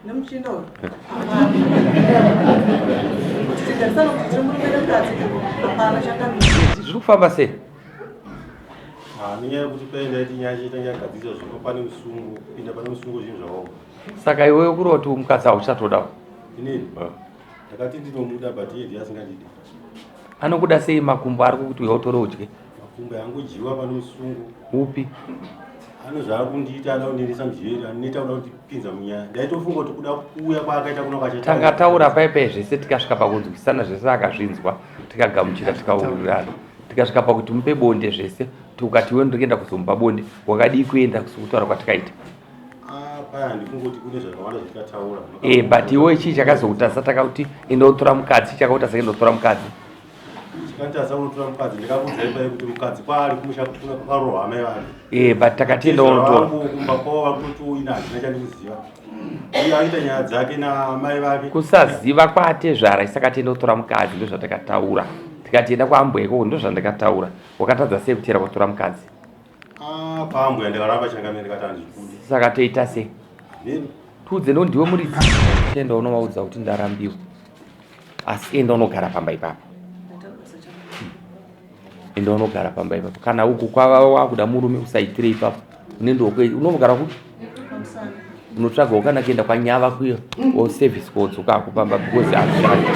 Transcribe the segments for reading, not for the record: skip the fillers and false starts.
Nemuchinda uyu hapana. Kuti tigarisane kuti tiri murume nemukadzi hapana changamire. Zviri kufamba sei? Ah, nenyaya yekuti paye ndaiti nyaya chiita nyagadzirisa zvino pane musungo kupinda pane musungo zvinhu zvakaoma. Saka iwewe kureva kuti mukadzi hauchatodawo? Inini ndakati ndinomuda but iye ndiye asingandidi. Anokuda sei makumbo ari kukuti uya utore udye? Makumbo angodyiwa pane musungo. Upi? Ano zvaari kundiita ada kundiendesa mujeri anoita kuda kundipinza munyaya. Ndaitofunga kuti kuda kuuya kwaakaita kuno kwacho. Tanga taura pai pai zvese tikasvika pakunzwisisana zvese akazvinzwa tikagamuchira tikaurirana tikasvika pakuti mupe bonde zvese ukati iwe ndiri kuenda kuzomupa bonde wakadii kuenda kutaura kwatikaita. Ah, paya handifungoti kune zvakawanda zvatikataura. Eh, but iwe chii chakazokutasa takakuti enda utora mukadzi chakakuti saka enda utora mukadzi. Chikanditasa unotora mukadzi ndikakuudzai paye kuti mukadzi kwaari kumusha kwakarohwa amai vake. Eh, but takati enda unotora. Kumba kwavo vari kutoti uina handina chandikuziva. Uye aita nyaya dzake namai vake. Kusaziva kwaatezvara isakati enda utora mukadzi ndozvatakataura. Tikati enda kwaambuya ikoko ndozvandakataura. Wakatadza sei kuteera kutora mukadzi? Ah, paambuya ndakaramba changamire ndikati handikudi. Saka toita sei? Nini? Tiudze no ndiwe muridzi. Enda unovaudza kuti ndarambiwa. Asi enda unogara pamba ipapo. Enda unogara pamba ipapo. Kana uku kwava wakuda murume usaitire ipapo. Unoenda unogara kupi? Unotsvagawo kana kuenda kwanyava kuyo or service kodzoka hako pamba because hazvishandi.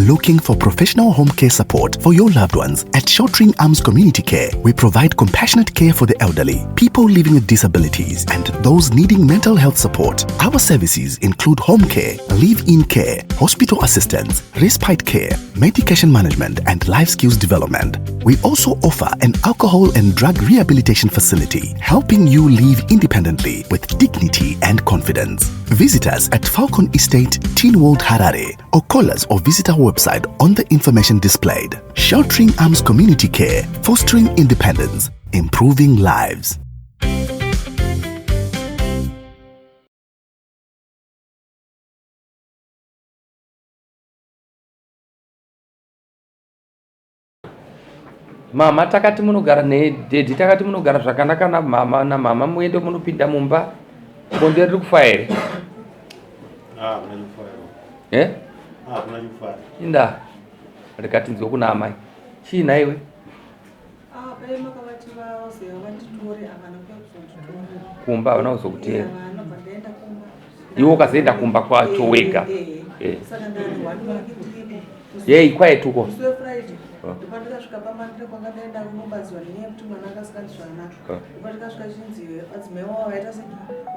Looking for professional home care support for your loved ones? At Sheltering Arms Community Care, we provide compassionate care for the elderly, people living with disabilities, and those needing mental health support. Our services include home care, live-in care, hospital assistance, respite care, medication management, and life skills development. We also offer an alcohol and drug rehabilitation facility, helping you live independently with dignity and confidence. Visit us at Falcon Estate, Tynwald, Harare, or call us or visit our website on the information displayed. Sheltering Arms Community Care, fostering independence, improving lives. Mama takati munogara nedhedhi takati munogara zvakanaka namama namama muende munopinda mumba bonde riri kufa here? Ah, kuna chikufaya. Eh? Ah, kuna chikufaya. Inda rikatinzwa kuna amai. Chii nhaiwe? Ah, dai makavati vazoya vanditore havana kuya kuzonditora. Kumba havana kuzokuteera. Havana bva ndaenda kumba. Iwe ukazoenda kumba kwacho wega. Eh. Saka ndani one week ndiripo. Yei quiet uko. Musi weFriday ndopandikasvika pamandire kwanga ndaenda kunobaziwa nenyaya yekuti mwana anga asinganzwi zvakanaka. Ndopandikasvika chinzi vadzimai wavo vaita se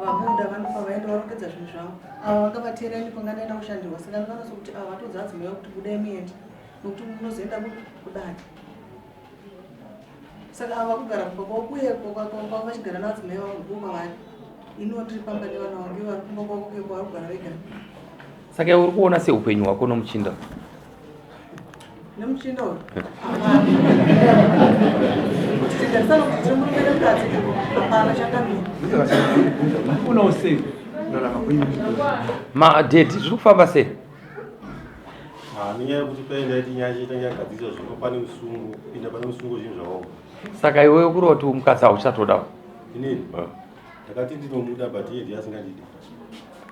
vabuda vandopa vaenda varongedza zvinhu zvavo. Ava vanga vateera ini kwanga ndaenda kushandirwa saka ndinoona sekuti ava vatoudza vadzimai vavo kuti budai muende nokuti munozoenda kudare. Saka ava kugara kumba kwavo kuye kwavo vachigara navadzimai vavo ndiko kwavari. Iniwo ndiri pamba nevana vangu ivo vari kumba kwavo kuye kwavari kugara vega. Saka iwe uri kuona sei upenyu hwako nomuchinda? Nemuchinda uyu hapana. Kuti tigarisane kuti tiri murume nemukadzi hapana changamire. Unoona sei kurarama kwenyu? Madhedhi zviri kufamba sei? Ah, nenyaya yekuti paye ndaiti nyaya chiita nyagadzirisa zvino pane musungo kupinda pane musungo zvinhu zvakaoma. Saka iwewe kureva kuti mukadzi hauchatodawo? Inini ndakati ndinomuda but iye ndiye asingandidi.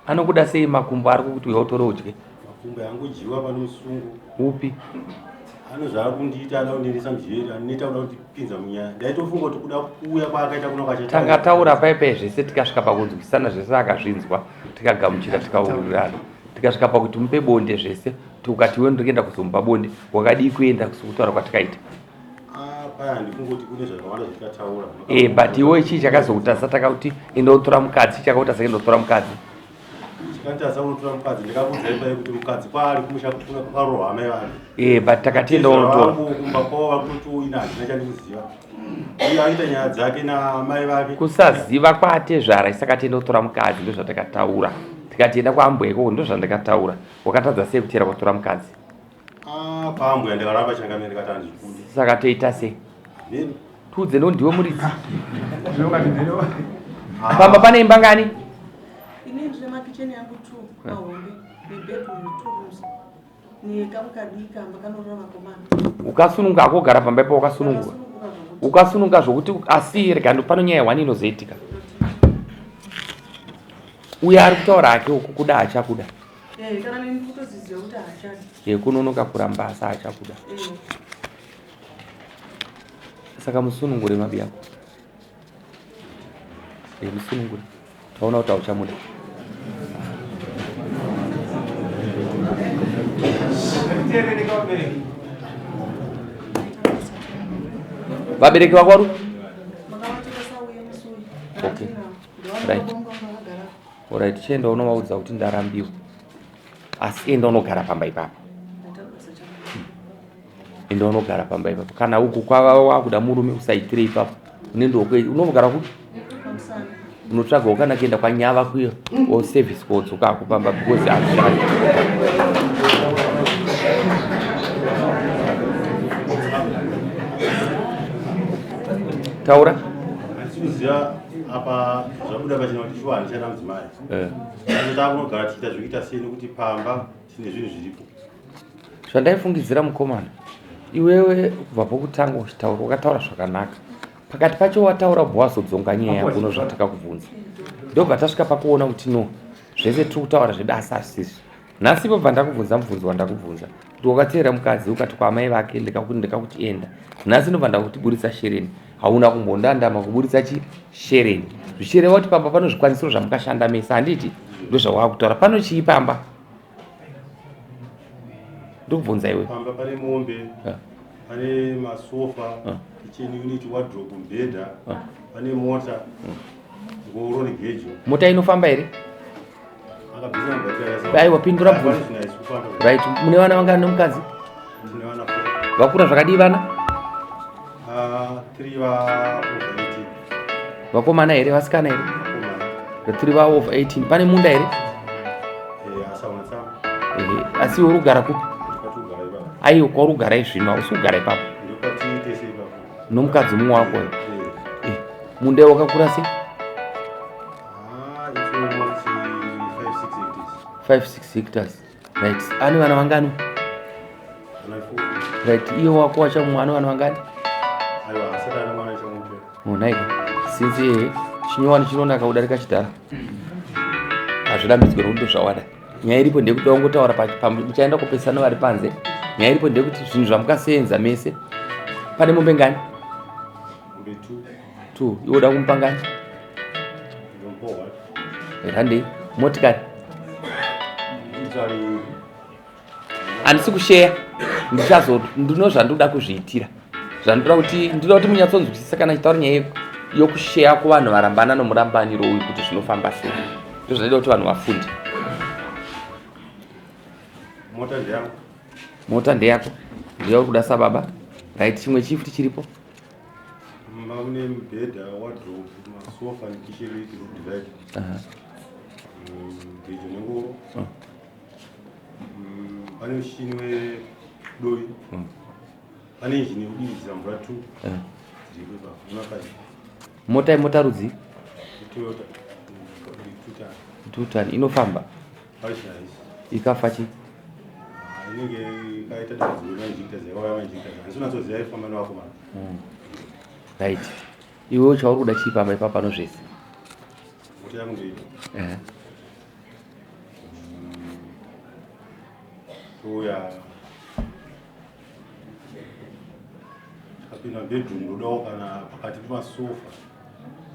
Anokuda sei makumbo ari kukuti uya utore udye? Makumbo angodyiwa pane musungo. Upi? Ano zvaari kundiita ada kundiendesa mujeri anoita kuda kundipinza munyaya. Ndaitofunga kuti kuda kuuya kwaakaita kuno kwacho. Tanga taura pai pai zvese tikasvika pakunzwisisana zvese akazvinzwa tikagamuchira tikaurirana tikasvika pakuti mupe bonde zvese ukati iwe ndiri kuenda kuzomupa bonde wakadii kuenda kutaura kwatikaita. Ah, paya handifungoti kune zvakawanda zvatikataura. Eh, but iwe chii chakazokutasa takakuti enda utora mukadzi chakakutasa enda utora mukadzi. Chikanditasa unotora mukadzi ndikakuudzai paye kuti mukadzi kwaari kumusha kwakarohwa amai vake. Eh, but takati enda unotora. Kumba kwavo vari kutoti uina handina chandikuziva. Uye aita nyaya dzake namai vake. Kusaziva kwaatezvara saka tienda kutora mukadzi ndozvatakataura. Tikati enda kwaambuya ikoko ndozvandakataura. Wakatadza sei kuteera kwatora mukadzi? Ah, paambuya ndakaramba changamire ndikati handikudi. Saka toita sei? Nini? Tiudze no ndiwe muridzi. Pamba pane imba ngani? Ini ndine makicheni yangu two mahombe nebedroom two rooms nekamukadii kamba kanorara vakomana. Ukasununguka hako kugara pamba ipo wakasununguka. Ukasununguka zvokuti asi rega pano nyaya one inozoitika. Uye ari kutaura hake uku kuda hachakuda. Eh, kana neni kutoziziva kuti haachadi. Eh, kunonoka kuramba asi hachakuda. Eh. Saka musunungure mabi yako. Eh, musunungure. Taona kuti hauchamuda. Vabereki vako vari? Okay. Right. Alright, chienda unovaudza kuti ndarambiwa. Asi enda unogara pamba ipapo. Enda unogara pamba ipapo. Kana uku kwava wakuda murume usaitire ipapo. Unoenda unogara kupi? Unotsvagawo kana kuenda kwanyava kuyo or service kodzoka hako pamba because hazvishandi. Taura. Handisi kuziva apa zvabuda pachena kuti shuwa handichada mudzimai. Asi takunogara tichiita zvekuita sei nekuti pamba tine zvinhu zviripo. Zvandaifungidzira mukomana, iwewe kubva pokutanga uchitaura wakataura zvakanaka. Pakati pacho wataura ubva wazodzonga nyaya yako zvatakakubvunza. Ndobva tasvika pakuona kuti no, zvese tiri kutaura zvedu asi hazvisizvo. Nhasi pobva ndakubvunza mubvunzo wandakubvunza kuti wakateera mukadzi ukati kwaamai vake ndikakuti enda. Nhasi ndobva ndakuti buritsa shereni. Hauna kumbondandama kuburitsa chi shereni. Zvichireva kuti pamba pano zvikwanisiro zvamukashanda mese handiti? Ndozvawakutaura. Pano chii pamba? Ndikubvunza iwe. Pamba pane mombe, pane masofa, kitchen unit, wardrobe, mubhedha, pane mota, ngoro negejo. Mota inofamba here? Akabvisa mabhatiri. Aiwa, pindura Hapana mubvunzo. zvinhu haisi kufamba. Right, mune vana vangani nomukadzi? Tine vana 4. Vakura zvakadii vana? Ah, 3 va over 18. Vakomana here vasikana here? Vakomana. 3 va over 18. Pane munda here? Eh, asaona tsamba. Ehe, asi iwe uri kugara kupi? Ndopati kugara ipapo. Aiwa, kwauri kugara izvino, hausi kugara ipapo. Ndopati tese ipapo. Nomukadzi mumwe wako here? Eh. Eh, munda wakakura sei? Ah, it's almost 5 6 hectares. 5 6 hectares. Right. Ane vana vangani? Vana 4. Right, iye wako wacha mumwe ane vana vangani? Aiwa, asati ana mwana chamupe. Onaika. Since ehe, chinyowani chinonaka kudarika chidhara. Hazvirambidzwe nokuti ndozvawada. Nyaya iripo ndeyekuti wangotaura muchaenda kupesana vari panze. Nyaya iripo ndeyekuti zvinhu zvamukasenza mese. Pane mombe ngani? Mombe 2. 2. Iwe uda kumupa ngani? Ndombo 1. Handei. Motikari. Itsvari. Handisi kusheya. Ndichazo ndino zvandoda kuzviitira. Zvandoda kuti ndinoda kuti munyatsonzwisisa kana chitaura nyaya yokusheya kuvanhu varambana nomurambaniro uyu kuti zvinofamba sei. Ndozvinoda kuti vanhu vafunde. Mota ndeyangu. Mota ndeyako. Ndiyo kuda sababa. Right, chimwe chii futi chiripo? Mumba mune mubhedha, wardrobe, masofa nekitchen unit room divider. Gejo nengoro. Pane mushini wedovi. Pane injini yekudiridzira mvura 2. Dziripo ipapo. Nemapaipi. Mota imota rudzi? Toyota. 2 ton. 2 ton inofamba. Haisi haisi. Ikafa chi? Inenge ikaita dambudziko remainjectors, yakauya mainjectors. Handisi kunatsoziva ifamba nevakomana. Right. Iwewe chauri kuda chii pamba ipapo pano zvese? Mota yangu ndoida. Touya tikapinda bedroom ndodawo kana pakati pemasofa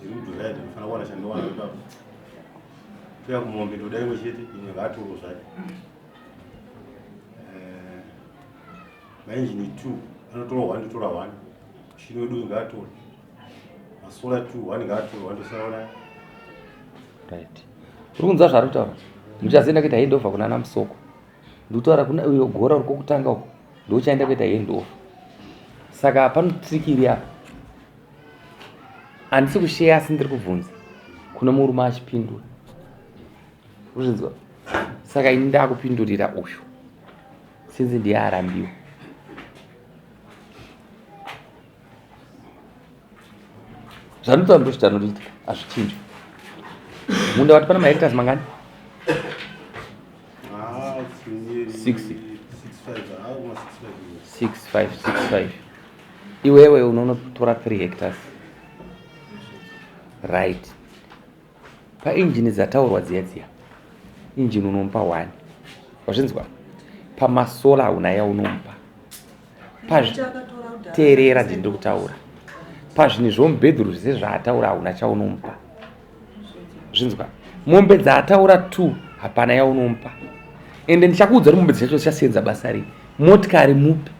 iri mudivider ndinofanira kuwana chandowana ipapo. Touya kumombe ndoda imwe chete, imwe ngaatoro zvake. Mainjini 2 anotora 1 ndotora 1. Mushini wedu ngaatore. Masola 2 1 ngaatore 1 ndosaona. Right. Uri kunzwa zvaari kutaura? Muchazoenda kuita handover kuna ana Musoko. Ndikutaura kuna uyo gora uri kwokutanga uko. Ndochaenda kuita handover. Saka pano trick iri apa. Handisi kusheya asi ndiri kubvunza. Kune murume achipindura. Uzvinzwa? Saka ini ndakupindurira uyu. Sinzi ndiye arambiwa. Zvanotaura ndozvitanotoitika, hazvichinji. Munda wati pana mahectares mangani? Ah, it's nearly 60. 65. Ah, kuma 65. 6 5 6 5. Iwewe unonotora 3 hectares. Right. Painjini dzataurwa dziya dziya, injini unomupa 1, wazvinzwa? Pamasola hauna yaunomupa. Teerera, ndiri kutaura pazvinhu zvomubhedhuru zvese zvaataura, hauna chaunomupa, zvinzwa? Mombe dzaataura 2, hapana yaunomupa. Ende ndichakuudza kuti mombe dzacho dzichasenza basa rei. Motikari mupe,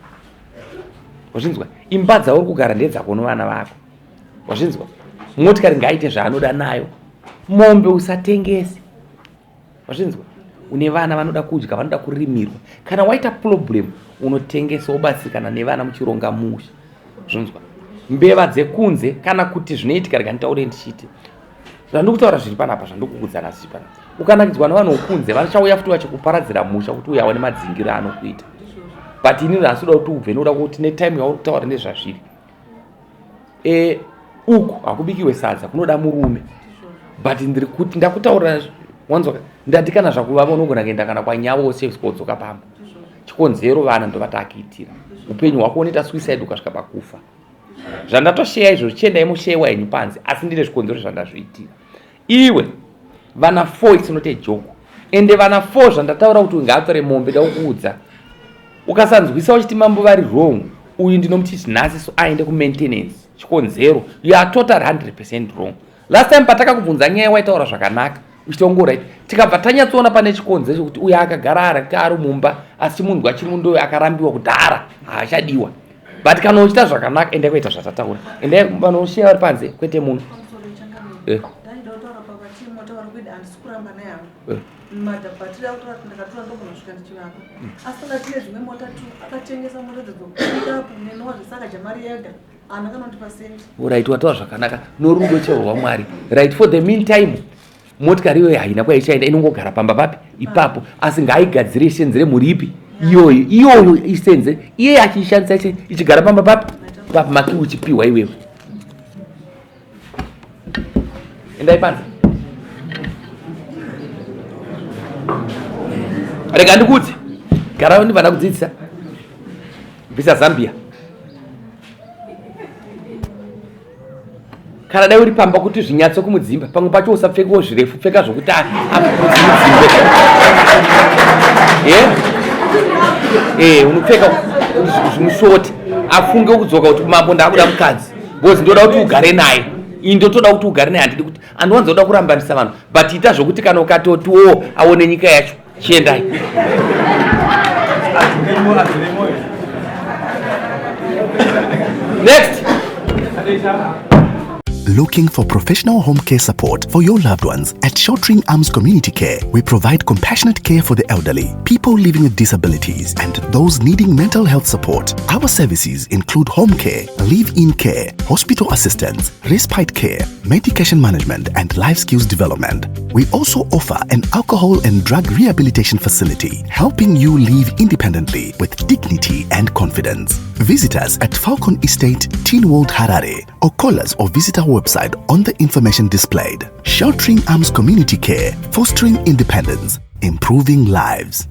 wazvinzwa? Imba dzauri kugara ndedzako novana vako, wazvinzwa? Motikari ngaaite zvaanoda nayo. Mombe usatengese, wazvinzwa? Une vana vanoda kudya, vanoda kurimirwa. Kana waita problem, unotengesa, wobatsirikana nevana muchironga musha, zvinzwa? Mbeva dzekunze kana kuti zvinoitika, rega nditaure ndichiti zvandiri kutaura zviri panapa, zvandiri nhasi zviri panapa. Ukanakidzwa nevanhu vokunze, vachauya futi vachikuparadzira musha kuti uye awane madzingiro anokuita. But ini nhasi uda kuti ubve nokuda kuti netime yauri kutaura nezvazviri, uku hakubikiwe sadza, kunoda murume. But ndiri kuti ndakutaurira, wanzwa? Ndati kana zvakuvava unogona kuenda kana kwanyavo service kodzoka pamba. Chikonzero, vana ndovatakuitira upenyu hwako. Unoita suicide ukasvika pakufa. Zvandatosheya izvo, chiendai mushewa henyu panze, asi ndine zvikonzero zvandazviitira. Iwe, vana 4, it's not a joke. Ende vana 4 zvandataura kuti ngaatore mombe, dakukuudza, ukasanzwisa uchiti mambo vari wrong, uyu ndinomuti nhasi so aende kumaintenance. Chikonzero, you are total 100% wrong. Last time patakakubvunza nyaya, waitaura zvakanaka uchitongo right, tikabva tanyatsoona pane chikonzero chekuti uyu akagara ari mumba, asi munhu achiri mundoyo akarambiwa kudhara, haachadiwa. But kana uchiita zvakanaka, endai kuita zvatataura. Endai vanoshiya vari panze, kwete muno. Ndaida kutaura pakati mota vari kuida, handisi kuramba nayangu. Madhabhatiri akutora kuti ndakatora, ndokunosvika ndichivapa, asi tanga tine dzimwe mota tu akatengesa mota dzodzopikapu nenowa zvese, akadya mari yega, haana kana kundipa sendi. Right, wataura zvakanaka norudo chero rwaMwari. Right, for the meantime motikari iyoyo haina kwaichaenda, inongogara pamba papi ipapo, asi ngaaigadzire isenzere mhuri ipi iyoyo. Iyoyo isenze iye achiishandisa ichigara pamba papi papi. Maki uchipiwa iwewe, endai panze. Rega ndikudze, gara ndibva ndakudzidzisa. Bvisa zambia. Kana dai uri pamba kuti zvinyatso kumudzimba, pamwe pacho usapfekawo zvirefu, pfeka zvokuti amudzimbe. Unopfeka zvimushoti, afunge kudzoka kuti mambo ndakuda mukadzi, because ndoda kuti ugare naye. Ini ndotoda kuti ugare naye, handidi kuti andiwanza kuda kurambanisa vanhu. But ita zvokuti kana ukatotiwo aone nyika yacho. Chiendai. Next. Looking for professional home care support for your loved ones? At Sheltering Arms Community Care, we provide compassionate care for the elderly, people living with disabilities, and those needing mental health support. Our services include home care, live in care, hospital assistance, respite care, medication management, and life skills development. We also offer an alcohol and drug rehabilitation facility, helping you live independently with dignity and confidence. Visit us at Falcon Estate, Teen World, Harare, or call us or visit our website on the information displayed. Sheltering Arms Community Care, fostering independence, improving lives.